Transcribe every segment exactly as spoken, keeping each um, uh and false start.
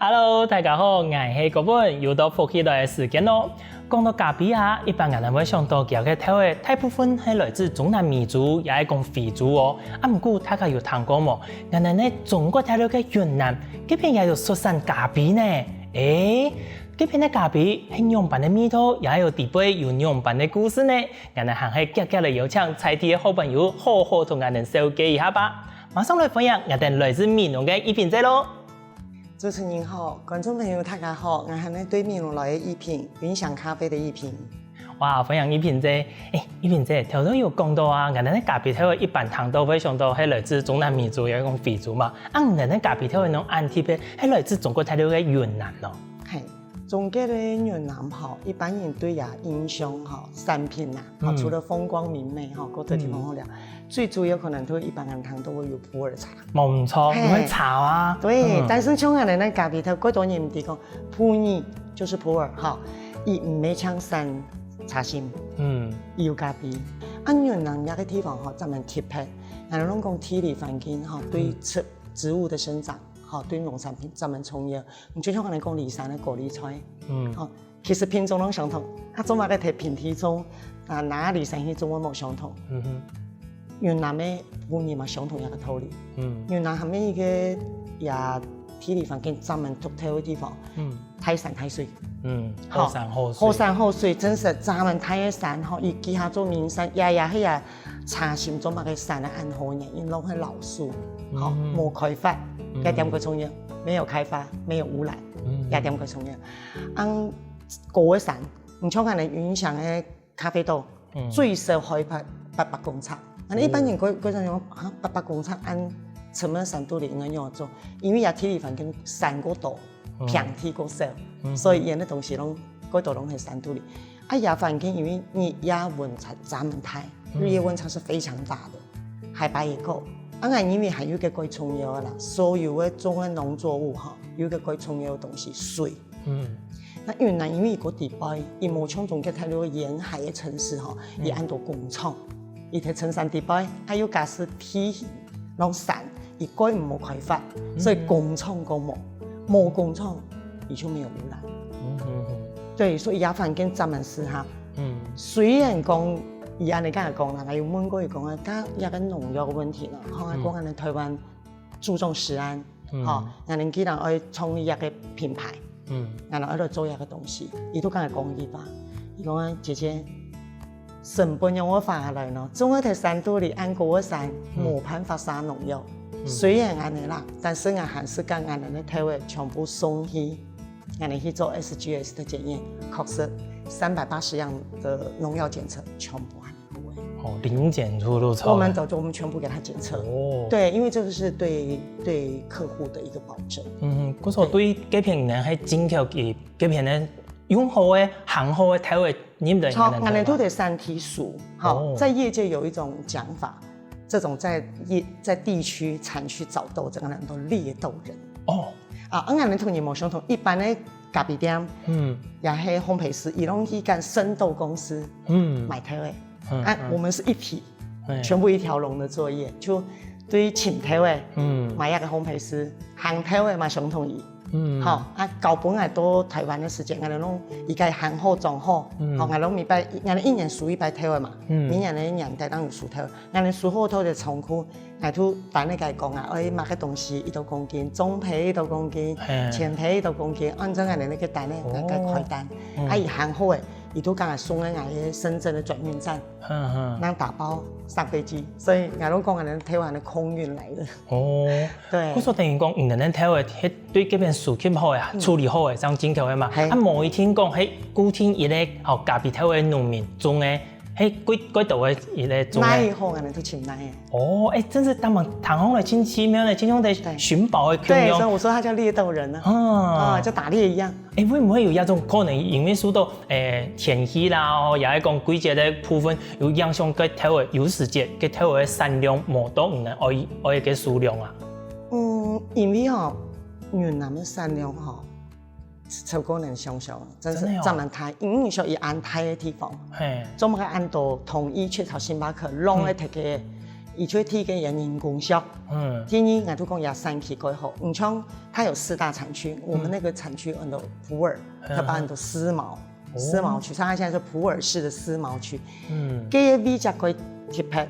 Hello，大家好，𠊎係國文，又到福氣來个時間咯。講到咖啡啊，一般𠊎等會想到佢个豆仔，大部分係來自中南美洲，也係講非洲哦。啊，毋過大家有聽過無？𠊎等个中國大陸个雲南，該片也有出產咖啡呢。誒，該片个咖啡係仰般个味道，也有底背有仰般个故事呢？𠊎等還係遽遽來邀請在地个好朋友，好好同𠊎等紹介一下吧。馬上來歡迎𠊎等來自美濃个一平姐咯。 主持人好，觀眾朋友大家好，𠊎係對美濃來个一平，雲想咖啡个一平。哇，歡迎一平姐！誒，一平姐，頭先有講到啊，𠊎等个咖啡豆仔一般聽到會想到係來自中南美洲，也係講非洲嘛。啊，𠊎等个咖啡豆仔呢，恁特別，係來自中國大陸个雲南咯。係，中國个雲南吼，一般人對佢印象吼，產品啊，吼，除了風光明媚吼，各个地方好了，最主要可能都一般人聽到會有普洱茶。 無毋著，係。因為茶啊。對，嗯。但是像𠊎等个咖啡豆，蓋多人毋知講，普洱就是普洱，吼，佢毋係淨產茶心，嗯。佢有咖啡。啊，雲南這个地方吼，專門特別，𠊎等攏講地理環境吼，對植，植物个生長，吼，對農產品專門重要。你就像𠊎等講梨山个高麗菜，嗯。吼， 其實品種攏相同，啊，做麼个在平地種，啊，拿梨山去種會無相同？嗯哼。雲南个普洱嘛相同一个道理。嗯。雲南下面一个也地理環境專門獨特个地方，嗯。大山大水。嗯，好，好山好水。好山好水，真實專門大个山吼，佢幾下做名山，也也係啊，茶心做麼个山啊，恁好呢，因為攏係老樹，吼，嗯。無開發，嗯。這點蓋重要，沒有開發，沒有污染，嗯。這點蓋重要。 恁高个山，你像𠊎等雲想个咖啡豆，嗯。最少海拔八百公尺。恁一般人蓋，蓋想講，啊，八百公尺恁深个山肚裡應該仰做？因為這地理環境山較多，嗯。平地較少，嗯。所以佢个東西攏，蓋多攏係山肚裡。啊，這環境因為日夜溫差這麼大，嗯。日夜溫差是非常大的，海拔也高。啊，𠊎因為還有一个蓋重要个啦，所有个種个農作物吼，有一个蓋重要个東西，水。 嗯。該雲南因為佢个地背，佢無像中國大陸沿海个城市吼，嗯。佢恁多工廠，佢在深山地背，還有假使地形攏山，佢蓋毋好開發，嗯。所以工廠較無，無工廠，佢就沒有污染。嗯哼哼。對，所以這環境專門適合。嗯。雖然講，佢恁樣恁樣講啦，𠊎有問過佢講啊，該這个農藥个問題呢，吼，嗯。講𠊎等台灣 注重食安，嗯。吼，𠊎等既然愛創立一个品牌，嗯。𠊎等愛來做一个東西，佢都跟𠊎講一句話，佢講啊，姐姐，成本仰會花下來呢？種个在山肚裡恁高个山，嗯。無辦法撒農藥。嗯。雖然恁樣啦，但是𠊎還係將𠊎等个豆仔全部送去，𠊎等去做S G S个檢驗，確實三百八十樣个農藥檢測全部還 哦，零檢出就超好。我們都，我們全部給他檢測。哦。對，因為這個是對，對客戶的一個保證。嗯，故所對該片呢，還真確佢該片呢，用好个、行好个，才會認得。著，𠊎等都在山地收，吼，哦。在業界有一種講法，這種在業，在地區產區找豆子，𠊎等都獵豆人。哦。啊，𠊎等同你無相同，一般个咖啡店，嗯。也係烘焙師，佢攏去跟生豆公司，嗯。買豆仔。 嗯，啊，嗯。我們是一體，哎。全部一條龍的作業，就對尋豆仔，嗯。買一个烘焙師，行豆仔嘛相同意。嗯。吼，啊，交分𠊎到台灣个時間，𠊎等攏一个行好裝好，嗯。吼，𠊎攏每擺，𠊎等一年收一擺豆仔嘛，嗯。每年个年底當有收豆仔，𠊎等收好豆仔倉庫， 𠊎就單个該講啊，愛麼个東西幾多公斤，中胚幾多公斤，嘿。淺胚幾多公斤，按照𠊎等該个單个，哦。該个開單。嗯。啊，佢行好个，佢就剛好送个𠊎个深圳个轉運站，嗯，嗯。正打包上飛機。所以𠊎攏講𠊎等豆仔个空運來个。哦。對。故所等於講，你等豆仔，該對該片收集好个，嗯。處理好个，正進口个嘛。嘿。啊，無一定講，係固定一个，吼，咖啡豆个農民種个， 嘿，幾，幾多个一个種類？哪位好，𠊎等就尋哪位。哦，哎，真是當忙，聽起來真奇妙呢，就像在尋寶个共樣。對，所以我說他叫獵豆人啊。啊。啊，就打獵一樣。哎，會毋會有這種可能，因為受到，哎，天氣啦，哦，也係講季節个部分，有影響該豆仔，有時節該豆仔个產量無到你等愛，愛个數量啊？嗯，因為吼，雲南个產量吼， 超過人想像，真是真的哦。真蠻大，因為你說佢恁大个地方，嘿。做麼个恁多統一雀巢、星巴克，攏愛提个，嗯。佢就係第一个人工石。嗯，第二，𠊎都講佢產期蓋好，毋像佢有四大產區，我們那個產區很多普洱，嗯，佢把很多思茅，哦，思茅區，所以佢現在是普洱市的思茅區。嗯，這个位置蓋特別，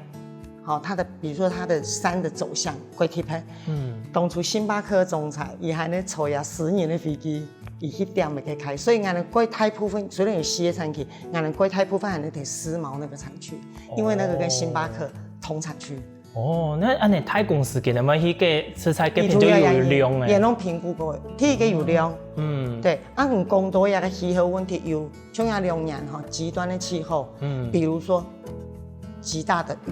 好，它的比如說它的山的走向蓋特別。嗯，當初星巴克總裁，佢還能坐佢私人的飛機，佢去點那個開，所以𠊎等蓋大部分雖然有四个產區，𠊎等蓋大部分還能在思茅那個產區，因為那個跟星巴克同產區。 哦，該恁仔大公司佢等愛去个食材，該片就有量欸。也攏評估過，第一个有量。嗯，對，啊，你講到這个氣候問題有，像這兩年哈，極端的氣候，嗯，比如說極大的雨，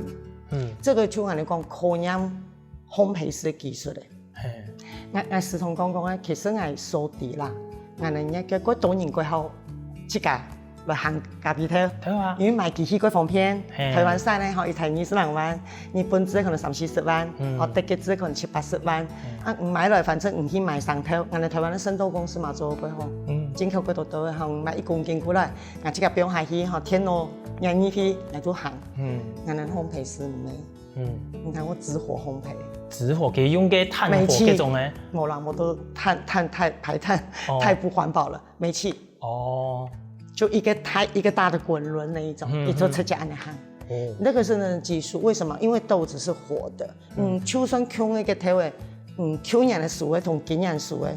嗯，這个就恁仔講，考驗烘焙師的技術咧。嘿，𠊎𠊎時常講講啊，其實𠊎所知啦，𠊎等个蓋多人蓋好自家 來烘咖啡豆。對啊，因為買機器蓋方便。嘿，台灣產个吼，一台二十零萬，日本製可能三四十萬，嗯，吼，德國製可能七八十萬。嗯，啊，你買來反正你去買生豆，𠊎等台灣的生豆公司嘛做得蓋好，嗯，進口蓋多豆仔吼，你買一公斤過來，𠊎自家放下去吼，電腦，熱熱去，𠊎就烘。嗯，𠊎等烘焙師毋係，嗯，你看𠊎直火烘焙，直火可以用个炭火，煤氣，這種欸，無啦，無都炭炭太排碳，哦，太不環保了，煤氣。 哦，就一個大一個大的滾輪那一種，嗯，一直在家裡烘。哦，那個是那種技術，為什麼？因為豆子是活的，嗯，就算舊个豆仔，嗯，舊年个熟个同今年熟个，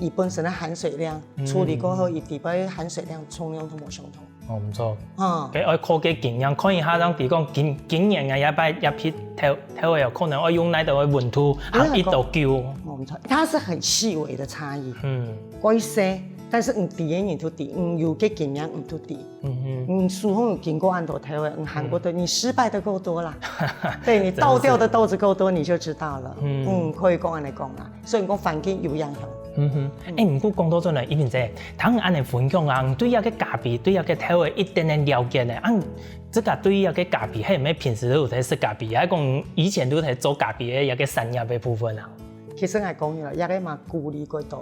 佢本身个含水量，處理過後，佢底背含水量重量都無相同。哦，毋錯。嗯，該愛靠个經驗，看一下，正知講今今年个這擺這批豆豆仔，有可能愛用哪兜个溫度，烘幾多久。哦，毋錯，它是很細微的差異。嗯， 蓋細，但是你知个人都知，你有个經驗你都知。嗯哼，你手上有經過恁多豆仔，你烘過的，你失敗的夠多啦。對，你倒掉的豆子夠多，你就知道了。嗯，可以講恁仔講啦。所以講環境有影響。嗯哼，欸，毋過講到轉來，一平姐，聽你恁仔分享啊，你對這个咖啡，對這个豆仔一點點了解呢，啊，你自家對這个咖啡，係毋係平時都有在食咖啡，還係講以前都在做咖啡个這个產業个部分啊？ 其實𠊎講了，這个嘛鼓勵過到，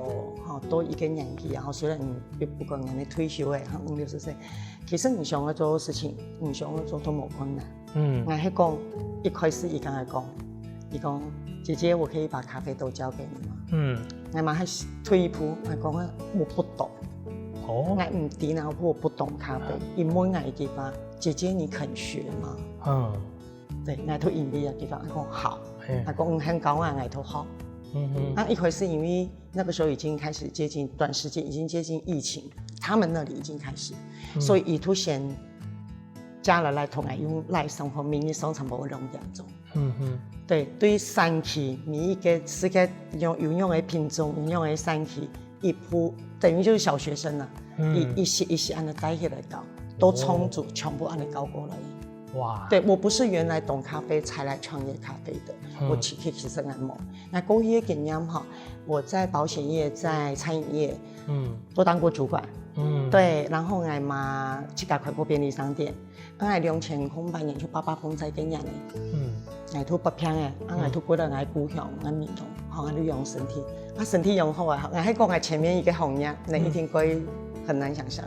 吼，到一个年紀啊，吼，雖然你不管恁仔退休个，吼，五六十歲，其實你想要做个事情，你想要做都無困難。嗯，𠊎係講，一開始佢跟𠊎講，佢講，姐姐，我可以把咖啡豆交給你嗎？嗯，𠊎嘛還退一步，𠊎講啊，我不懂。哦，𠊎毋知啊，我不懂咖啡。佢問𠊎一句話，姐姐，你肯學嗎？嗯， 對，𠊎就應佢啊，佢講，𠊎講好，嘿，𠊎講你肯教𠊎，𠊎就學。嗯哼，啊，一開始因為那個時候已經開始接近，短時間已經接近疫情，他們那裡已經開始，所以佢就先加了來同𠊎用LINE上課，每日上差不多兩點鐘。嗯哼，對，對產區每一個世界有有樣个品種，有樣个產區， 一步，等於就是小學生了，嗯，一一息一息恁仔帶起來教，都重組，全部恁仔教過來。哇，對，我不是原來懂咖啡才來創業咖啡的，嗯，我其其其實恁無。那過去个經驗哈，我在保險業、在餐飲業，嗯，都當過主管，嗯，對，然後𠊎嘛自家開過便利商店， 𠊎兩千空八年就發發風災該年呢，嗯，𠊎就發病欸，啊，𠊎就歸來𠊎故鄉，𠊎美濃，吼，𠊎就養身體，啊，身體養好啊，𠊎還講𠊎前面一個行業，你一定會很難想像。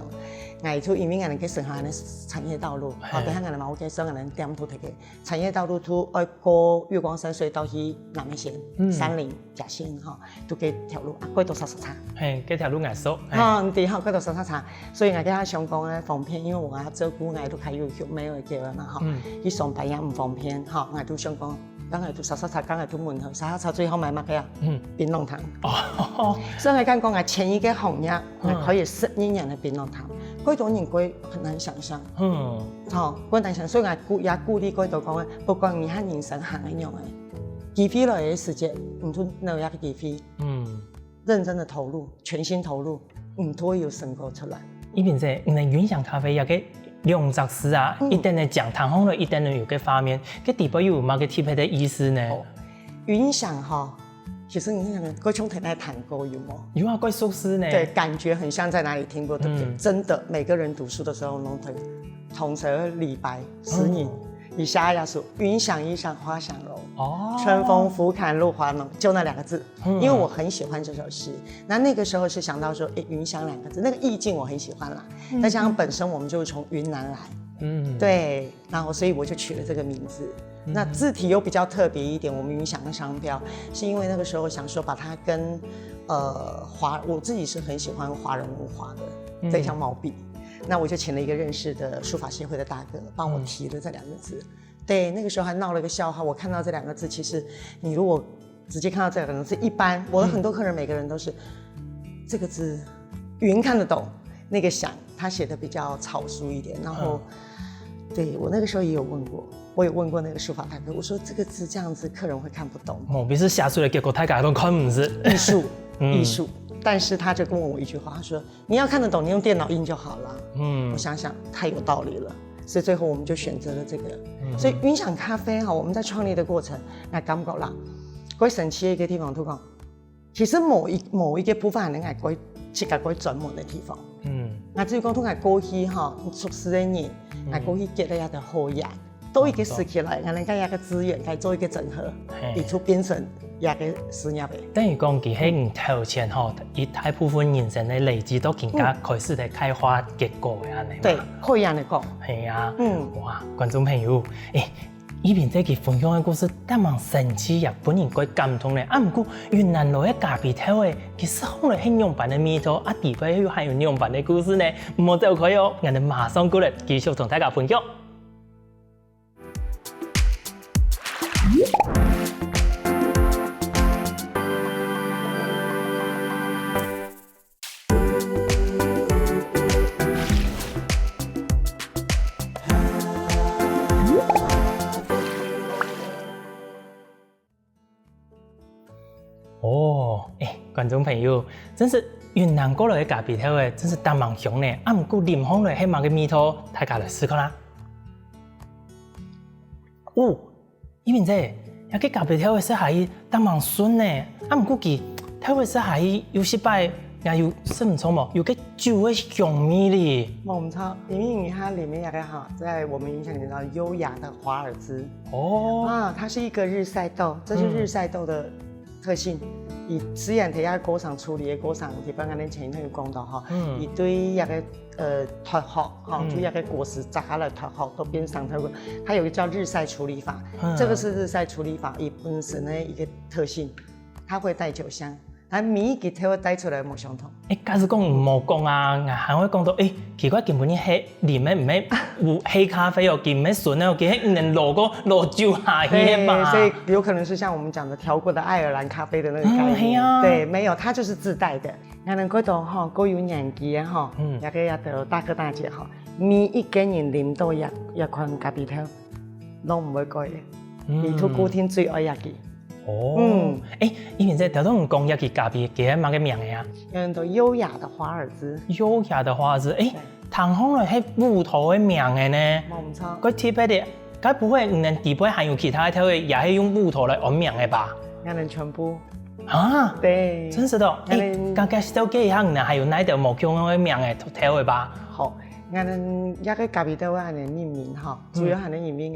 𠊎就因為𠊎个生活个產業道路，嘿，吼，等下𠊎个毛个生，𠊎个店都特別產業道路，都愛過月光山隧道去南美線，嗯，山林。 甲線吼，都該條路啊，過到煞煞車。嘿，該條路𠊎熟。嘿，吼，毋對吼，過到煞煞車。所以𠊎該下想講咧，方便，因為𠊎愛照顧𠊎都還有小妹仔个嘛吼，嗯，去上班也毋方便吼，𠊎都想講，剛才都煞煞車，剛才都問候，煞煞車最後買麼个啊？嗯，檳榔攤。哦，所以𠊎敢講啊，前一個行業，嗯，𠊎開了十二年的檳榔攤，蓋多人會很難想象。嗯，吼，蓋難想，所以𠊎鼓也鼓勵蓋多講啊，不管你看人生行个樣个，機會來个時節，你就拿這個機會。 嗯，認真的投入，全心投入，你都會有成果出來。一平姐，你等雲想咖啡這個兩隻字啊，嗯，一定个講，談好了一定个有個畫面，該底背有麼个特別个意思呢？哦，雲想哈，其實你想，各兄弟來談過有無？有啊，蓋熟識呢。對，感覺很像在哪裡聽過，對不對？嗯，真的，每個人讀書的時候，攏同同學李白詩人，嗯，一下一下說，雲想衣裳花想容，哦，春風拂槛露華濃，就那兩個字。 因為我很喜歡這首詩。那那個時候是想到說，欸，雲想兩個字，那個意境我很喜歡啦。再加上本身我們就是從雲南來，嗯，对，然后所以我就取了这个名字。那字体又比较特别一点，我们云翔的商标，是因为那个时候想说把它跟呃华，我自己是很喜欢华人文化的这条毛笔，那我就请了一个认识的书法协会的大哥帮我提了这两个字。对，那个时候还闹了个笑话，我看到这两个字，其实你如果直接看到这两个字，一般我的很多客人每个人都是这个字云看得懂，那个翔他写的比较草书一点，然后对，我那个时候也有问过，我有问过那个书法大哥，我说这个字这样子客人会看不懂吗？毛笔字写出来，结果大家都看毋识。艺术，艺术，但是他就跟我一句话，他说你要看得懂，你用电脑印就好了。嗯，我想想太有道理了，所以最后我们就选择了这个。所以云翔咖啡哈，我们在创立的过程，那感觉啦，最神奇的一个地方，就讲，其实某一某一个部分，可能还过自家过专门的地方。嗯，那至于讲，同过去哈，熟识的人，那过去结了一个好缘，都一个时期来，俺人家一个资源，该做一个整合，也就变成一个事业呗。等于讲，其实你头前吼，一大部分人生的累积，都更加开始在开花结果的安尼。对，可以安尼讲。系啊，嗯，哇，观众朋友，诶， 一平姐佢分享个故事，當蠻神奇，也分人蓋感動呢。啊，毋過雲南來个咖啡豆仔，佢食起來係仰般个味道，啊，底背又還有仰般个故事呢？毋好走開哦，𠊎等馬上過來繼續同大家分享。 哦，欸，觀眾朋友，真係雲南過來个咖啡豆仔，真係當蠻香呢。啊，毋過啉起來係麼个味道？大家來試看啦。哦， 一平姐，這个咖啡豆仔食下去當蠻順呢，啊，毋過佢豆仔食下去有時擺也有食毋著無，有个酒个香味哩。無毋著，因為你看裡面那個哈，在我們雲南叫做優雅的華爾滋。哦，啊，它是一個日曬豆，這是日曬豆的特性。佢雖然在該个過程處理个過程，一般𠊎等前頭有講到哈，佢對該个 呃，脫殼，哈，就該个果實摘下來脫殼，都變成豆仔。它有一個叫日曬處理法，這個是日曬處理法，佢本身的一個特性，它會帶酒香，它每一个豆仔帶出來無相同。欸，假使講毋好講啊，𠊎還會講到，欸，奇怪，今晡日係啉个毋係有黑咖啡哦，佢毋係純个哦，佢係毋係落過落酒下去个嘛？對，所以有可能是像我們講的調過的愛爾蘭咖啡的那個概念。嗯，係啊。對，沒有，它就是自帶的。 𠊎等蓋多吼，蓋有年紀个吼，也个也得大哥大姐吼，每一個人啉到一一款咖啡豆，攏毋會改个，佢都固定最愛這支。哦，嗯，欸，一平姐頭先講這支咖啡，佢係麼个名个啊？叫做優雅的華爾滋。優雅的華爾滋，欸， 聽起來係烏桃个名仔呢。無毋著。蓋特別个，該毋會你等底背還有其他个豆仔，也係用烏桃來安名个吧？𠊎等全部。啊？對。真係哦，欸，𠊎等剛剛紹介一下，你等還有哪兜無共樣个名仔豆仔吧？好，𠊎等這个咖啡豆仔恁仔命名吼，主要還係因為𠊎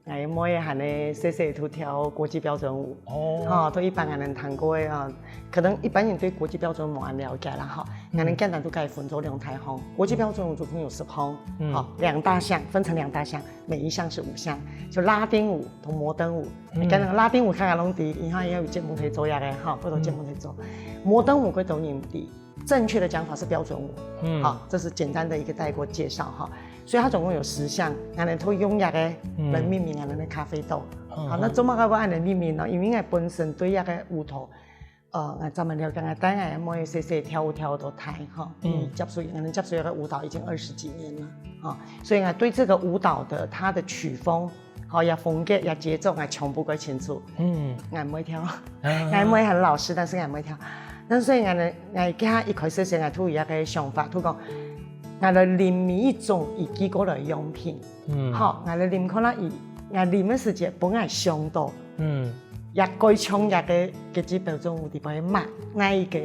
𠊎妹仔還係細細就跳國際標準舞，哦，吼，都一般人聽過个啊，可能一般人對國際標準舞無恁了解啦，吼。𠊎等簡單就可以分做兩大項，國際標準舞總共有十項，吼，兩大項，分成兩大項，每一項是五項，就拉丁舞同摩登舞。簡單拉丁舞大家攏知，以後也有節目可以做這个，吼，不同節目可以做。摩登舞蓋多人毋知， 正確的講法是標準舞。嗯，好，這是簡單的一個帶過介紹哈。所以它總共有十項，𠊎等都用這个來命名𠊎等个咖啡豆。好，那做麼个會恁仔命名呢？因為𠊎本身對這个舞蹈，呃，𠊎專門了解，𠊎帶𠊎妹細細跳舞跳到大哈，嗯，接觸，𠊎等接觸這个舞蹈已經二十幾年了，啊，所以𠊎對這个舞蹈的它的曲風，好，也風格，也節奏，𠊎全部蓋清楚。嗯，𠊎毋會跳。 𠊎妹很老實，但是𠊎毋會跳。那所以𠊎呢，𠊎佢一開始時𠊎就有一個想法，就講，𠊎來啉每一種佢寄過來个樣品。嗯，好，𠊎來啉看啦，佢，𠊎啉个時節，分𠊎想到，嗯，也蓋像這个國際標準舞底背个嘛，哪一个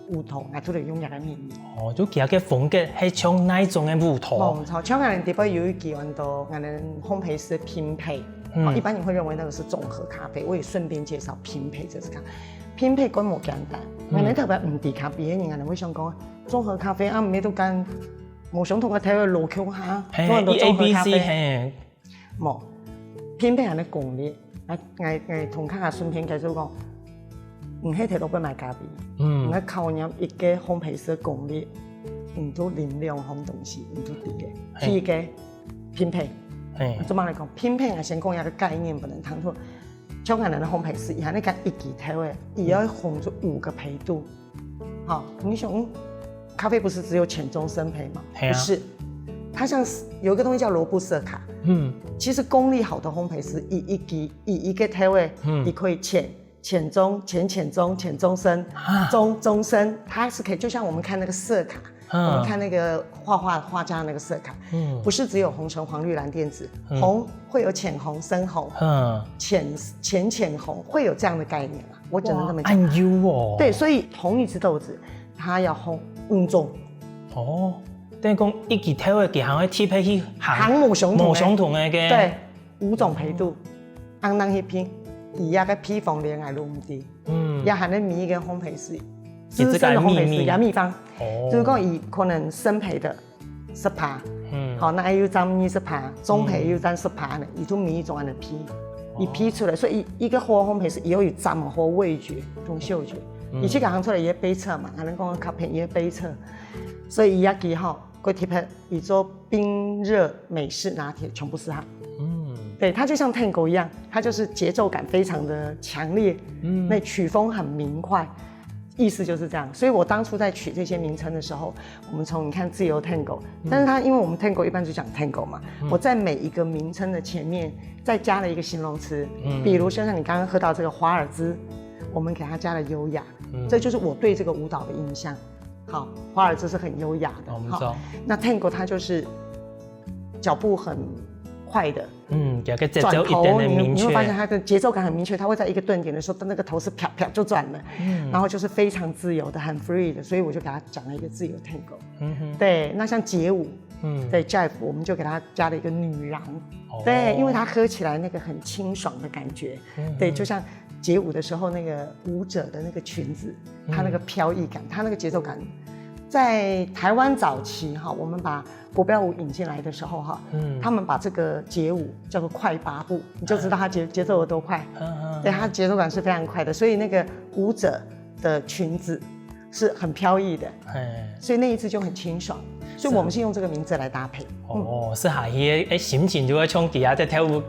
舞蹈，𠊎就來用這个名字。哦，就佢个風格係像哪一種个舞蹈？無錯，像𠊎等底背有一支安到，𠊎等烘焙師的拼配， 哦，一般人會認為那個是綜合咖啡，我也順便介紹拼配這支咖啡。拼配蓋無簡單，𠊎等特別毋知咖啡个人，𠊎等會想講，綜合咖啡啊，毋係都干無相同个調味落共下，嘿，做得做好咖啡。A B C，嘿。無，拼配恁樣功力，𠊎𠊎𠊎同大家順便介紹講，毋係在路邊買咖啡，嗯，你愛考驗一個烘焙師个功力，你就啉兩項東西，你就知个。嘿，第一個，拼配。嘿，做麼來講？拼配啊，先講一個概念，分人聽透。像𠊎等个烘焙師，佢恁樣講一支調味，佢愛烘出五個焙度。 好，你想，嗯，咖啡不是只有淺中深焙嗎？嘿啊。不是，它像是有一個東西叫羅布色卡。嗯，其實功力好的烘焙師，佢一支佢一個調味，嗯，佢可以淺、淺中、淺淺中、淺中深、啊，中中深，它是可以，就像我們看那個色卡，嗯，我們看那個畫畫畫家那個色卡，嗯，不是只有紅橙黃綠藍靛紫，嗯，紅會有淺紅、深紅，嗯，淺淺淺紅，會有這樣的概念啊。 我只能這麼講。哇，恁幼哦。對，所以同一隻豆子，它要烘五種。哦，等於講一支豆仔，佢還會特別去烘，烘無相同个，無相同个个。對，五種焙度，恁樣去拼，佢這个配方連𠊎都毋知。嗯，也還係每一個烘焙師，資深的烘焙師，佢自家个秘密。也秘方。哦，就是講，佢可能深焙的， 十趴，嗯，好，那又佔二十趴，中焙又佔十趴呢，佢就每一種恁樣配，佢配出來，所以一個好烘焙師，佢有佢掌握好味覺同嗅覺，佢去行出來佢个杯測嘛，可能講較便宜个杯測，所以佢也幾好，佢特別，佢做冰熱美式拿鐵全部是他。嗯，對，它就像 Tango 一樣，它就是節奏感非常的強烈，嗯，那曲風很明快， 意思就是這樣。所以我當初在取這些名稱的時候，我們從你看自由 Tango，但是它因為我們 Tango 一般就講 Tango 嘛，我在每一個名稱的前面再加了一個形容詞，比如像你剛剛喝到這個華爾滋，我們給它加了優雅，這就是我對這個舞蹈的印象。好，華爾滋是很優雅的，好，我們知道。那 Tango 它就是腳步很快的， 嗯，有個節奏一點點明確。轉頭，你你會發現它的節奏感很明確，它會在一個頓點的時候，它那個頭是啪啪就轉了，嗯，然後就是非常自由的，很 free 的，所以我就給它講了一個自由 Tango。嗯哼，對，那像街舞，嗯，對， Jive，我們就給它加了一個女郎。哦，對，因為它喝起來那個很清爽的感覺，嗯哼，對，就像街舞的時候那個舞者的那個裙子，它那個飄逸感，它那個節奏感，在台灣早期哈，我們把 國標舞引進來的時候哈，嗯，他們把這個街舞叫做快八步，你就知道它節節奏有多快。嗯嗯，對，它節奏感是非常快的，所以那個舞者的裙子是很飄逸的，嘿，所以那一次就很清爽，所以我們是用這個名字來搭配。哦，食下去个，欸，心情就會像佢啊，在跳舞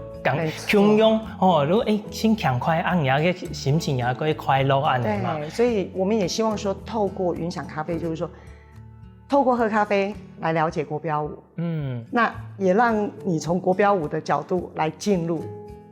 共樣哦，如果欸心情快，啊，你个心情也會快樂恁樣嘛。對，所以我們也希望說，透過雲想咖啡，就是說， 透過喝咖啡來了解國標舞，嗯，那也讓你從國標舞的角度來進入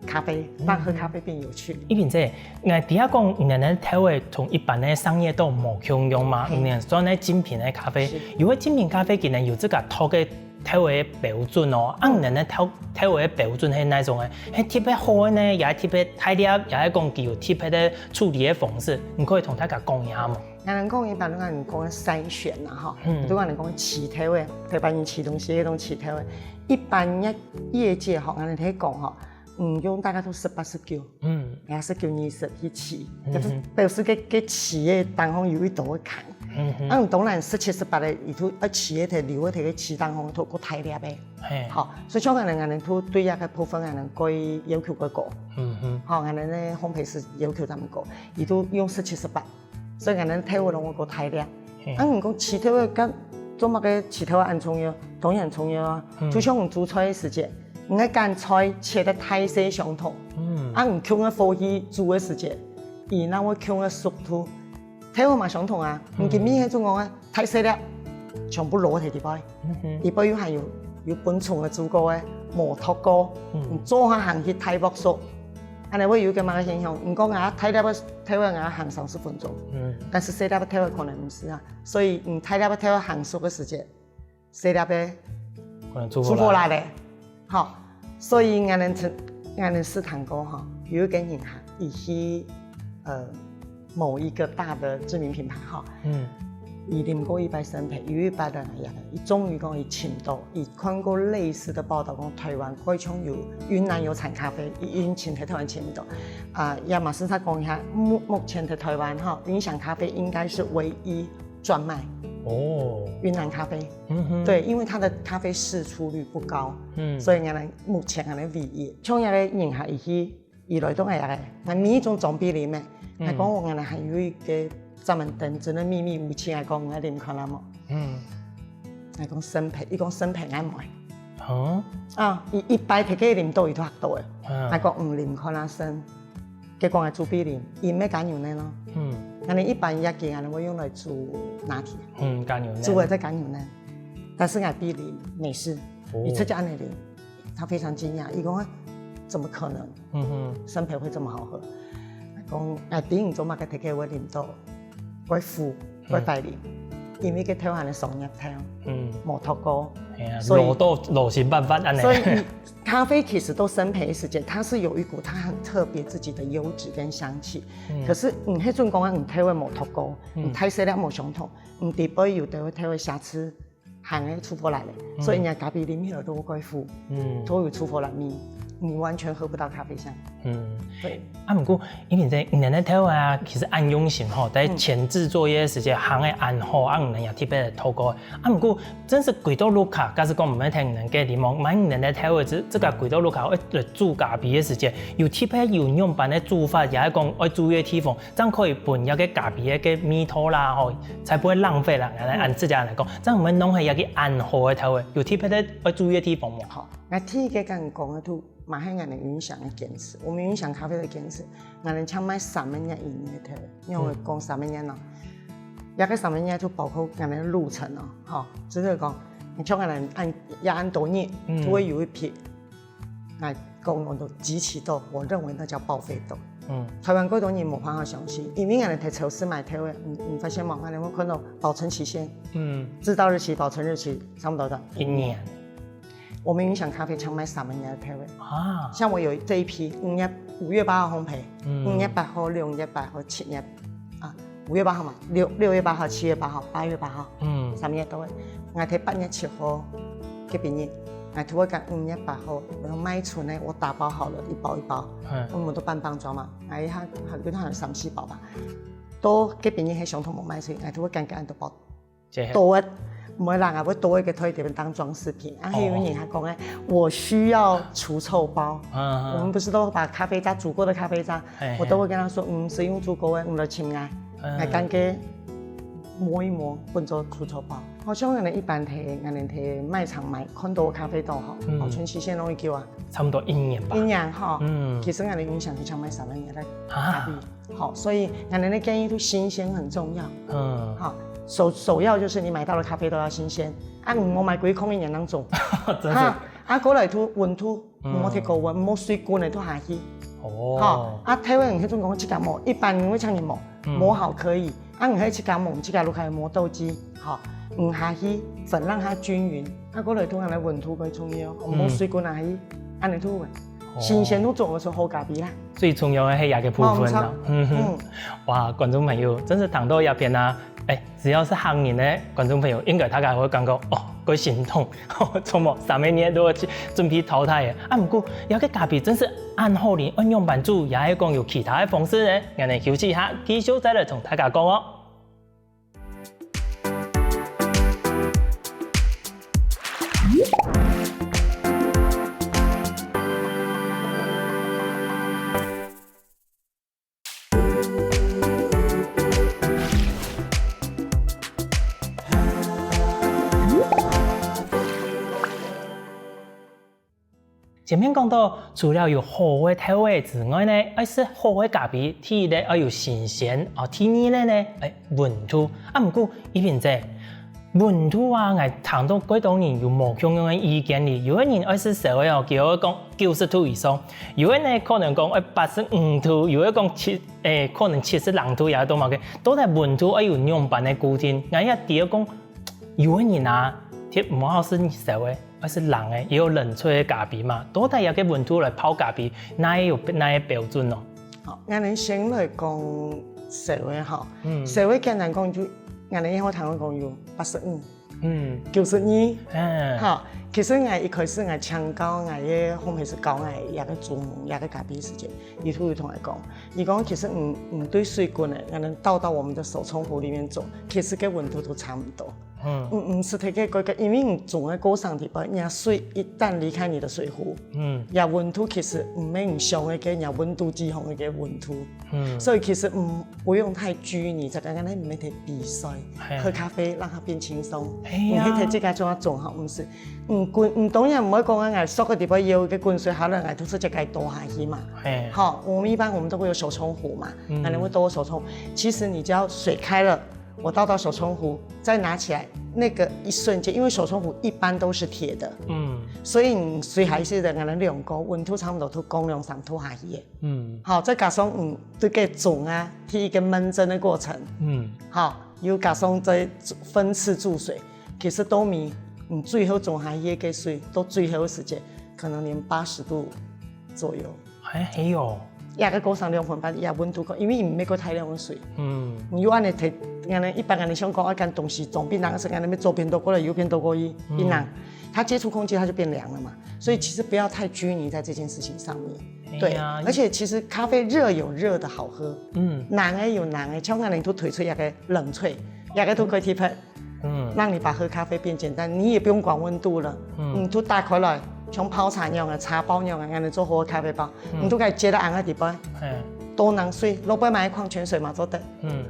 咖啡，讓喝咖啡變有趣。一平姐，𠊎知影講，你个豆仔同一般个商業豆無共樣嘛，你个算係精品个咖啡，有个精品咖啡佢等有自家獨个豆仔標準哦，啊，你个豆豆仔標準係哪種个？係特別好个呢，也係特別大粒，也係講佢有特別个處理个方式，你可以同大家講一下無？ 𠊎等講一般都恁樣講个篩選啦，吼，嗯，都恁樣講試豆仔，台灣人試東西，該種試豆仔。一般業業界吼，𠊎等在講吼，嗯，用大概都十八、十九，嗯，也十九、二十去試，嗯，就是表示該該試个當中有一道个坎。嗯，啊，當然十七、十八个，佢都愛試个，留个个試當中，都過大粒个。嘿，好，所以像𠊎等𠊎等都對這个部分，𠊎等會要求較高。嗯哼，好，𠊎等呢烘焙師要求佢等高，佢都用十七、十八。 所以𠊎等豆仔攏會過大粒。啊，你講試豆仔，該做麼个試豆仔恁重要？當然重要啊！就像你煮菜个時節，你愛揀菜切个大細相同，啊，你共个火去煮个時節，佢正會共个熟度。豆仔嘛相同啊，你今晡日係煮講个大細粒，全部摎在裡背。 裡背又還有有分蟲个煮過个，無毒過，你做下行去大鑊熟，恁樣會有一個麼个現象？你講啊，大粒个豆仔啊行三十分鐘，但是細粒个豆仔可能毋使啊，所以你大粒个豆仔行熟个時節，細粒个可能煮火啦咧。好，所以𠊎等曾𠊎等試探過吼，有一個人哈，佢去呃某一個大的知名品牌哈，嗯，佢啉過一擺生培，有一擺个人也，佢終於講佢尋到，佢看過類似的報導，講台灣過去有雲南有產咖啡，佢已經尋在台灣尋到，啊，也嘛是他講一下，目目前在台灣哈，雲想咖啡應該是唯一專賣。哦，云南咖啡。嗯哼，对，因为它的咖啡释出率不高，嗯，所以俺们目前俺们唯一，像那个饮茶仪器，一来都哎呀，俺每一种装逼里面，还讲我俺们还有一个专门等真的秘密武器，还讲我啉看了无？嗯，还讲生培，一讲生培俺买。哦，啊，一一杯提给啉到一多多哎，还讲嗯啉看了生。 结果个煮比例，伊毋係加牛奶咯。嗯，恁呢一般也给恁呢會用來煮拿鐵，嗯，加牛奶，煮个再加牛奶。但是个比例美式，哦，一直加恁呢零，他非常驚訝，伊講啊，怎麼可能？嗯哼，生培會這麼好喝？講啊，頂做麼个特別會啉到，會苦，會帶啉，因為个頭還係松葉頭，嗯，無脫過，哎呀，所以老到老心辦法恁呢。所以咖啡其实都生培时间，它是有一股它很特别自己的优质跟香气。嗯，可是你迄种讲啊，你体味无脱钩，嗯，你体色了无相同，你底背有的会体味瑕疵，还会出不来嘞。所以人家咖啡里面有都会苦，嗯，都有出不来，你你完全喝不到咖啡香。嗯，对。啊，不过因为在你奶奶体味啊，其实恁用心吼，在前置作业的时间，行个恁好，啊，你也特别透过。啊，不过 真是幾多路卡，假使講毋係聽人个，你望，萬一人个體會，這這个幾多路卡愛來煮咖啡个時節，有特別有仰般个煮法，也係講愛注意个地方，正可以分這个咖啡个个味道啦，吼，才不會浪費啦。來，嗯，按自家來講，正毋會浪費這个恁好个體會，有特別个愛注意个地方無？好，那第一个剛剛講个都 嘛係𠊎等雲想个堅持，我們雲想咖啡的堅持，𠊎等淨賣三個月以內个，因為我講三個月呢，這个三個月就包括𠊎等个路程哦，吼，就是講，你像𠊎等恁也恁多日，嗯，就會有一批，來講我都極其多，我認為那叫報廢豆。嗯，台灣幾多人無辦法相信，因為𠊎等在超市買豆个，你你發現無？𠊎等會看到保存期限，嗯，製造日期、保存日期差不多的一年。 我們雲想咖啡淨賣三個月个豆个。啊，像我有這一批五月五月八號烘焙，嗯，五月八號、六月八號、七月啊，五月八號嘛，六六月八號、七月八號、八月八號，嗯，三個月个。𠊎在八月七號个晡日，𠊎就會將五月八號然後賣出呢，我打包好了一包一包，嗯，我們都半包裝嘛，哎，還還有還有三四包吧，都个晡日還相同無賣出去，𠊎就會將个恁多包 多个，毋會啦，𠊎會多一个推點當裝飾品。啊，還有人還講哎，我需要除臭包。嗯，我們不是都把咖啡渣煮過的咖啡渣，我都會跟他說，嗯，使用足夠个，你來請啊，來乾給磨一磨，分做除臭包。好像𠊎等一般在𠊎等在賣場買看到个咖啡豆吼，保存期限容易久啊，差不多一年吧。一年哈，嗯，其實𠊎等雲想就淨賣三個月个咖啡。 好，所以𠊎等个建議就新鮮很重要。嗯，好，首首要就是你買到的咖啡都要新鮮，啊，你莫買歸空一年當中，真是，哈，啊，過來就溫度，莫忒高溫，莫水滾个都下去。哦，好，啊，台灣人迄種講自家磨，一般人會像你磨，磨好可以，啊，你可以自家磨，自家摝開磨豆機，好，你下去粉讓它均勻，啊，過來就𠊎等溫度最重要，莫水滾下去，安尼就穩，新鮮度做个出好咖啡啦。 最重要个係這个部分啦。嗯哼，哇，觀眾朋友，真是聽到這片啊，哎，只要是客人个觀眾朋友，應該大家會感覺哦，過心動，做麼三個月都要去準備淘汰个。啊，毋過這个咖啡真是恁好啉，愛仰般煮，也係講有其他个方式呢？𠊎等休息一下，繼續再來同大家講哦。 前面講到，除了有好个豆仔之外呢，愛食好个咖啡，第一个愛有新鮮，哦，第二个呢，哎，溫度。啊，毋過，一平姐，溫度啊，𠊎聽到幾多人有無共樣个意見哩。有个人愛食燒个哦，佢會講九十度以上；有个呢，可能講愛八十五度；有个講七，誒，可能七十零度也都嘛个。到底溫度愛有仰般个固定？𠊎也知講，有个人啊，特別毋好食燒个。 還係冷个，也有冷萃个咖啡嘛。到底這个溫度來泡咖啡，哪會有哪个標準哦？好，𠊎等先來講燒个吼。嗯，燒个簡單講就，𠊎等以後聽講有八十五，嗯，九十二。嗯，好，其實𠊎一開始𠊎請教𠊎个烘焙師教𠊎這个煮，這个咖啡時間，佢就有同𠊎講，佢講其實毋毋對水滾个，𠊎等倒到我們的手沖壺裡面煮，其實个溫度都差毋多。嗯，毋毋使特別改个，因為你煮个過程裡背，你个水一旦離開你的水壺，嗯，這溫度其實毋係你想个个，你个溫度計項个个溫度。嗯，所以其實毋不用太拘泥，就剛剛那毋係太比賽，喝咖啡讓它變輕鬆，毋係太自家做啊做好，毋使。嗯，滾，嗯，當然毋會講啊，𠊎燒个地方有个滾水，好了，𠊎就直接給它倒下去嘛。好，我們一般我們都會有手沖壺嘛，可能會倒手沖。其實你只要水開了，我倒到手沖壺，再拿起來，那個一瞬間，因為手沖壺一般都是鐵的，嗯，所以你水還是得可能兩高，溫度差不多都降兩三度下去。 嗯，好，再加上嗯，這个種啊，第一个悶蒸的過程，嗯，好，又加上這分次注水，其實都比你最後種下去个水，到最後時間，可能連八十度左右。還還有，壓个過程兩分半，壓溫度高，因為你沒過大量的水，嗯，你又按呢提，可能一般人想講，啊，乾東西總比那個是按呢邊左邊倒過來，右邊倒過去，嗯，一拿，它接觸空氣，它就變涼了嘛。所以其實不要太拘泥在這件事情上面。 對，而且其實咖啡熱有熱的好喝，嗯，冷个有冷个，像𠊎等都推出一个冷萃，一个都可以提盆，嗯，讓你把喝咖啡變簡單，你也不用管溫度了，嗯，你就打開來，像泡茶一樣啊，茶包一樣啊，讓你做好咖啡包，你就可以接到紅个地方，嗯，多拿水，落杯買礦泉水嘛做得，嗯，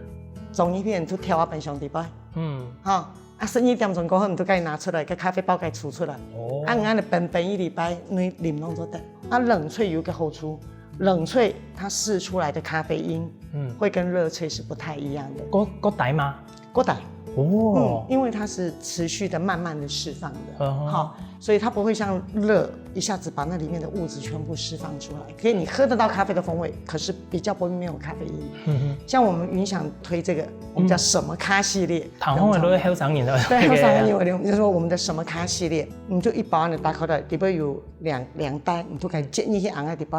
中一片就跳到冰箱地方，嗯，哈。 啊，十二點鐘過後，你就可以拿出來，个咖啡包可以取出來。哦，啊，你按呢冰冰一禮拜，你啉攏做得。啊，冷萃有一個好處，冷萃它釋出來的咖啡因，嗯，會跟熱萃是不太一樣的。過過低嗎？過低。哦，嗯，因為它是持續的、慢慢的釋放的，好，所以它不會像熱一下子把那裡面的物質全部釋放出來。可以你喝得到咖啡的風味，可是比較不會沒有咖啡因。嗯哼，像我們雲想推這個，我們叫什麼咖系列。 糖红的都是后生人的。對，后生人有的，就是說我們的什麼咖系列，你就一包你打開來，裡背有兩兩袋，你就可以接入去紅个裡背，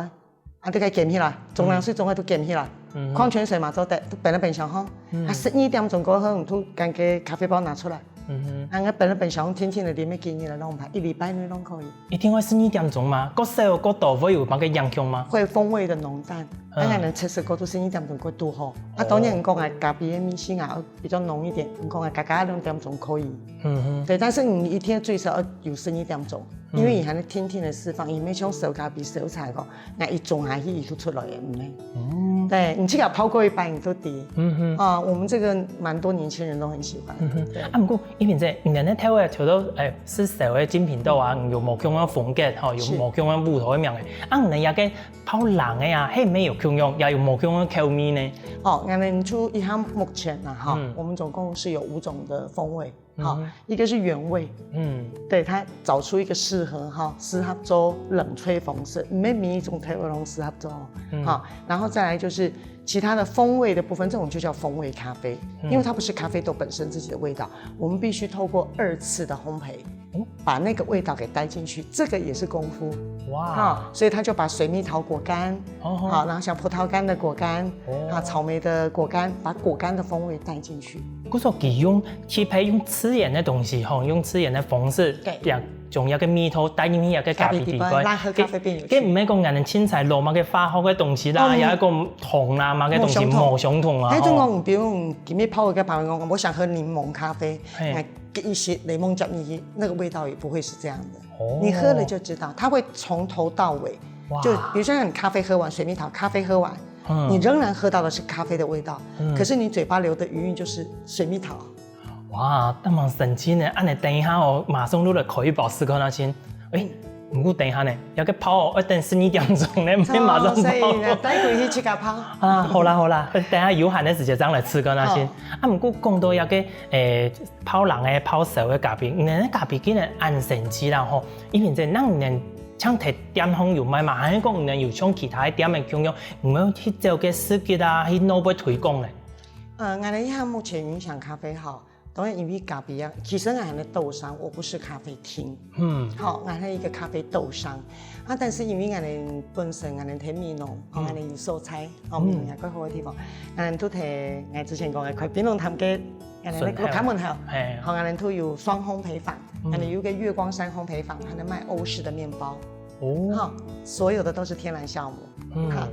啊，就可以撿起來，中涼水中个都撿起來，礦泉水嘛做得，都冰在冰箱吼。啊，十二點鐘過後，你就將个咖啡包拿出來，嗯，啊，冰在冰箱，天天的裡面撿起來弄吧，一禮拜內弄可以。一定愛十二點鐘嗎？過少過多會有麼个影響嗎？會風味的濃淡，當然能測試過，都十二點鐘過度吼。啊，當然你講啊，咖啡的味緒啊， 比較濃一點，你講啊，加加兩點鐘可以。嗯哼，對，但是你一天最少要有十二點鐘，因為你還能天天的釋放，也沒像手咖啡、手茶个，那一種下去就出來了，嗯。嗯，對，你自家泡過一杯，你都知。嗯哼，啊，我們這個蠻多年輕人都很喜歡。嗯哼，對，啊，不過一平姐，你那頭个調到，哎，係燒个精品豆啊，有無共樣風格吼，有無共樣烏豆个名个，啊，你那个泡冷个啊，係毋係有共樣，也有無共樣口味呢？哦，𠊎等就一項目前啊，哈，嗯，我們總共是有五種的風味，哈，嗯哼，一個是原味，嗯，對，它找出一個適合哈，適合做冷萃方式，毋係每一種調味都適合做，嗯，哈，然後再來就是其他的風味的部分，這種就叫風味咖啡，嗯，因為它不是咖啡豆本身自己的味道，我們必須透過二次的烘焙， 把那個味道給帶進去，這個也是功夫。哇，哈，所以他就把水蜜桃果乾，哦吼，好，然後像葡萄乾的果乾，哦，啊，草莓的果乾，把果乾的風味帶進去。故所佢用，特別用自然个東西吼，用自然个方式，對，將將一個味道帶入去一個咖啡裡背，咖啡裡背，讓喝咖啡變有趣。佢毋係講𠊎等凊彩落麼个化學个東西啦，哦，也係講糖啦，麼个東西無相同啊，無相同啊，吼。該種講，比如講，今日泡一個白雲講，我想喝檸檬咖啡，嘿， 一些檸檬汁進去，那個味道也不會是這樣的。哦，你喝了就知道，它會從頭到尾，哇，就比如說像你咖啡喝完，水蜜桃咖啡喝完，嗯，你仍然喝到的是咖啡的味道，嗯，可是你嘴巴留的餘韻就是水蜜桃。哇，那麼神奇呢！恁呢等一下哦，馬上就來開一包試看啊先。誒，毋過等一下呢，這個泡哦，愛等十二點鐘呢，毋係馬上泡。哦，所以呢，帶回去自家泡。啊，好啦好啦，等一下有閒个時間正來試看啊先。好。啊，毋過講到這個，誒， 泡冷个、泡燒个咖啡，你等个咖啡竟然恁神奇啦吼！一平姐，該你等像在店項有賣嗎？還係講你等有像其他个店个共樣，你等去走个市集啊，去外背推廣呢？呃，𠊎等這下目前雲想咖啡哈，當然因為咖啡啊，其實𠊎係豆商，我不是咖啡廳。嗯，好，𠊎係一個咖啡豆商啊，但是因為𠊎等本身𠊎等在美濃，哦，𠊎等有所在，哦，美濃也蓋好个地方，𠊎等都在𠊎之前講个開檳榔攤个俺个屋下門口，係，好，俺个都有雙烘焙坊，俺个有个月光山烘焙坊，還能賣歐式的面包，哦，好，所有的都是天然酵母，嗯，好，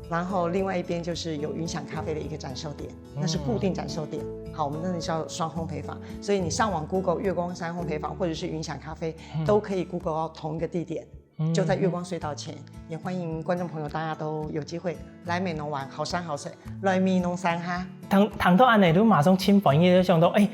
然后另外一边就是有云想咖啡的一个展售点，那是固定展售点，好，我们那里叫双烘焙坊，所以你上网 Google 月光山烘焙坊或者是云想咖啡，都可以 Google 到同一个地点。 就在月光隧道前，也欢迎观众朋友大家都有机会来美浓玩，好山好水，來美濃山哈。聽聽到恁樣，都馬上興奮，就想到，哎，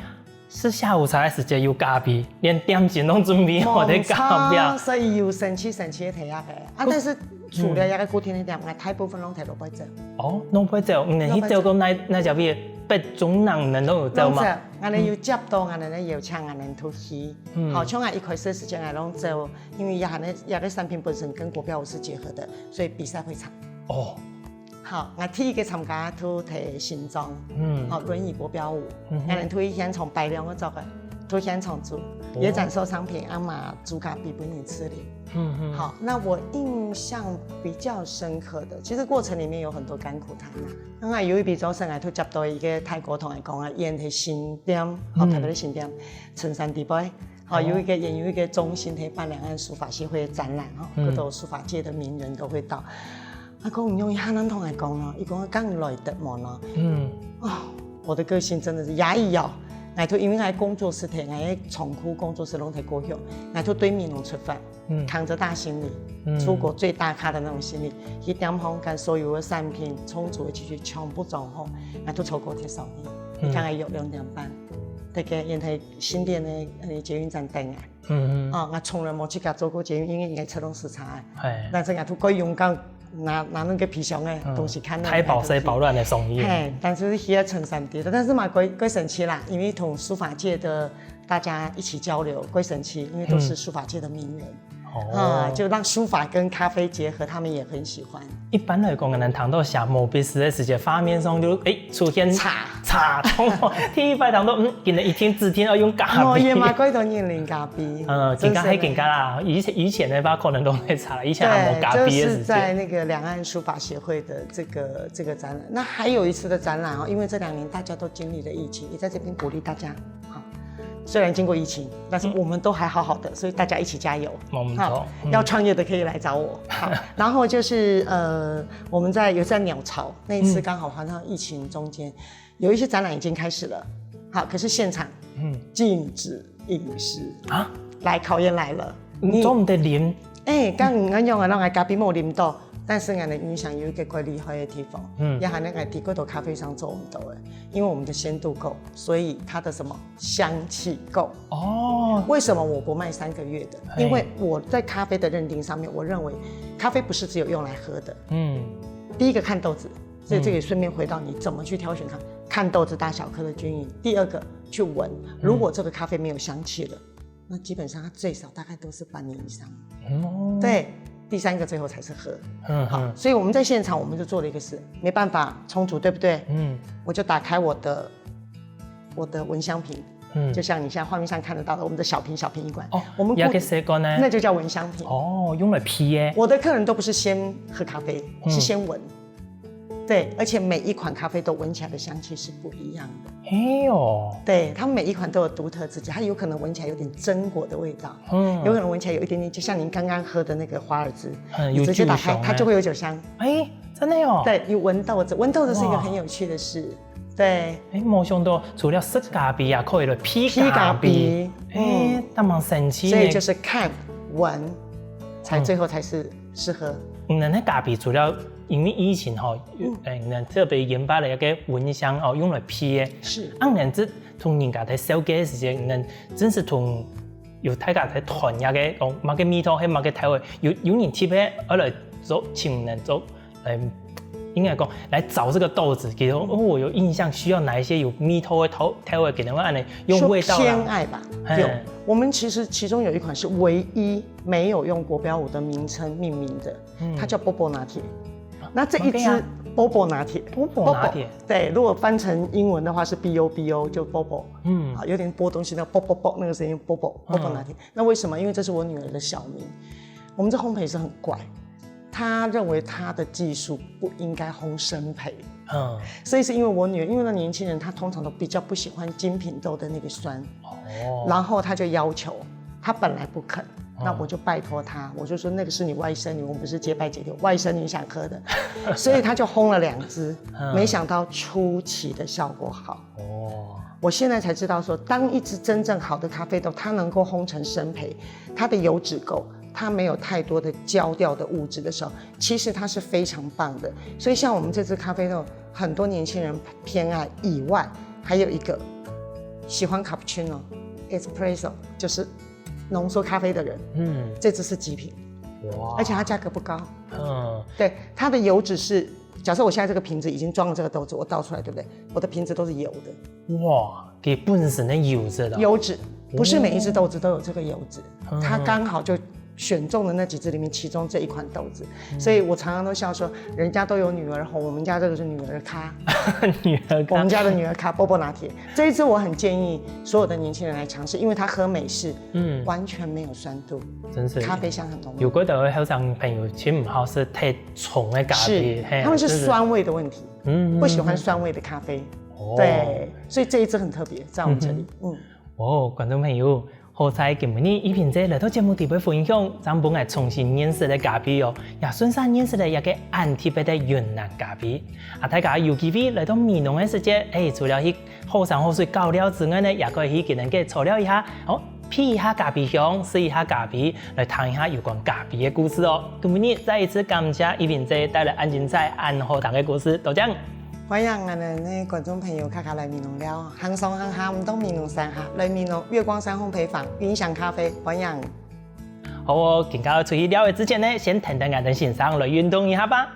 食下午茶个時節有咖啡，連點心都準備好在隔壁。無錯，所以有神奇神奇个體驗个啊！但是除了這个固定个店，我大部分攏在路背走。哦，路背走，嗯，你去走過哪哪隻位？北中南恁樣都有走嗎？攏走，俺有接到俺个邀請，俺都去。好，像俺一開始个時間，俺攏走。 因為這下个這个產品本身跟國標舞是結合的，所以比賽會場。哦，好，𠊎第一个參加就在新莊，嗯，好，輪椅國標舞，嗯，可能就現場擺兩个桌个，就現場煮，也展售商品，阿媽煮咖啡分人吃哩。嗯嗯，好，那我印象比較深刻的，其實過程裡面有很多甘苦談啊。當然有一筆招生啊，就接到一个大哥同𠊎講啊，演个新店，好，特別个新店，陳山地背。 好，有一个也有一个中心可以办两岸书法协会的展览哈，各种书法界的名人都会到。啊，講你用一下能同我讲呢，一共刚来的么呢？嗯，哦，我的个性真的是压抑哦。我就因为我工作室，我个仓库工作室弄在高雄，我就对美浓出发，扛着大行李，出国最大咖的那种行李，去点方跟所有的产品充足的去全部装好，我就坐高铁上去，你看还有两点半，大概因为 新店个呃捷运站等啊。嗯嗯。啊，我从来无自家坐过捷运，因为应该车拢时差。哎。但是我都可以勇敢拿拿那个皮箱个东西看。太饱塞饱乱的送医。嘿，但是去个陈山地，但是嘛，过过神奇啦，因为同书法界的大家一起交流，过神奇，因为都是书法界的名人。 啊，就让书法跟咖啡结合，他们也很喜欢。一般来讲，可能谈到写毛笔字个时节，画面上就诶出现茶茶，第一摆谈到嗯，今日一天之天要用咖啡。哦，也蛮贵的，用零咖啡。嗯，更加还更加啦，以前以前的话可能都会茶，以前还没咖啡的时节。就是在那个两岸书法协会的这个这个展览，那还有一次的展览哦，因为这两年大家都经历了疫情，也在这边鼓励大家。 好，虽然经过疫情，但是我们都还好好的，所以大家一起加油。我们好，要创业的可以来找我。好，然后就是呃，我们在有在鸟巢那一次，刚好好像疫情中间，有一些展览已经开始了。好，可是现场嗯禁止饮食啊，来考验来了，你做毋得啉。 哎，刚刚用啊，让我咖啡没啉到，但是我的音响有一个怪厉害的地方，嗯，也还能我提过多咖啡商做唔到的，因为我们的鲜度够，所以它的什么香气够。哦，为什么我不卖三个月的？因为我在咖啡的认定上面，我认为咖啡不是只有用来喝的。嗯，第一个看豆子，所以这个顺便回到你怎么去挑选它，看豆子大小颗的均匀。第二个去闻，如果这个咖啡没有香气了， 那基本上它最少大概都是半年以上。哦，对，第三个最后才是喝。嗯，好，所以我们在现场我们就做了一个事，没办法充足，对不对？嗯，我就打开我的我的蚊香瓶，嗯，就像你现在画面上看得到的，我们的小瓶小瓶一罐。哦，我们也可以吸管呢。那就叫蚊香瓶。哦，用来鼻耶。我的客人都不是先喝咖啡，是先闻。 对，而且每一款咖啡豆闻起来的香气是不一样的。哎呦，对，它们每一款都有独特自己，它有可能闻起来有点榛果的味道，嗯，有可能闻起来有一点点，就像您刚刚喝的那个华尔滋，嗯，你直接打开，有酒香，它就会有酒香。哎，真的哦。对，你闻豆子，闻豆子是一个很有趣的事。对，哎，没想到除了食咖啡啊，可以了，皮咖啡，皮咖啡，哎，那么神奇呢。所以就是看、闻，才最后才是适合。嗯，那咖啡除了 因为疫情吼，嗯，特别研发了一个蚊香哦，用来鼻个。是。啊，恁仔同人家在紹介个时间，恁仔真是同有大家在谈一个哦，么个味道，还么个调味，有有人特别而来做，请人做，嗯，应该讲来找这个豆子，比如说哦，我有印象，需要哪一些有味道的调调味，给人家按呢用味道啦。偏爱吧，有。我们其实其中有一款是唯一没有用国标舞的名称命名的， 它叫波波拿铁。那这一支波波拿铁，波波拿铁，对，如果翻成英文的话是 B O B O，就波波，嗯，啊，有点剥东西那个啵啵啵那个声音，波波波波拿铁。那为什么？因为这是我女儿的小名。我们这烘焙师很怪，他认为他的技术不应该烘深焙，嗯，所以是因为我女儿，因为那年轻人他通常都比较不喜欢精品豆的那个酸，哦，然后他就要求，他本来不肯，那我就拜托他，我就说那个是你外甥女，我们不是结拜姐弟，外甥女想喝的，所以他就烘了两支，没想到出奇的效果好。哦，我现在才知道说，当一支真正好的咖啡豆，它能够烘成深焙，它的油脂够，它没有太多的焦掉的物质的时候，其实它是非常棒的。所以像我们这支咖啡豆，很多年轻人偏爱以外，还有一个喜欢 cappuccino、espresso，就是浓缩咖啡的人，嗯，这支是极品，哇，而且它价格不高。嗯，对，它的油脂是，假设我现在这个瓶子已经装了这个豆子，我倒出来，对不对？我的瓶子都是油的。哇，佢本身个油脂个。油脂，不是每一只豆子都有这个油脂，它刚好就选中了那几只里面其中这一款豆子，所以我常常都笑说，人家都有女儿红，我们家这个是女儿咖，女儿咖，我们家的女儿咖波波拿铁。这一支我很建议所有的年轻人来尝试，因为它喝美式，嗯，完全没有酸度，真是咖啡香很浓。有个的后生朋友其实毋好食太重个咖啡，是，他们是酸味的问题，嗯，不喜欢酸味的咖啡。哦，对，所以这一支很特别，在我们这里，嗯。哦，观众朋友，好彩今晡日一平姐来到节目底背分享，正分𠊎重新认识了咖啡哦，也顺勢认识了一个恁特別个雲南咖啡。啊，大家有機會來到美濃个時節，誒，除了去好山好水搞尞之外呢，也可以去佢等个坐尞一下，哦，鼻一下咖啡香，食一下咖啡，來聽一下有關咖啡个故事哦。今晡日再一次感謝一平姐帶來恁精彩、恁好聽个故事，多謝。 欢迎𠊎等个观众朋友，大家來美濃尞，行上行下，毋當美濃山下，來美濃月光山烘焙坊，雲香咖啡，欢迎。好哦，今朝出去尞个之前呢，先聽聽𠊎等先生來運動一下吧。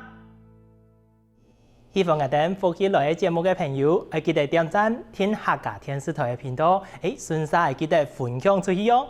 喜歡𠊎等福氣來个節目个朋友，愛記得點讚、訂客家電視台个頻道，誒，順續愛記得分享出去哦。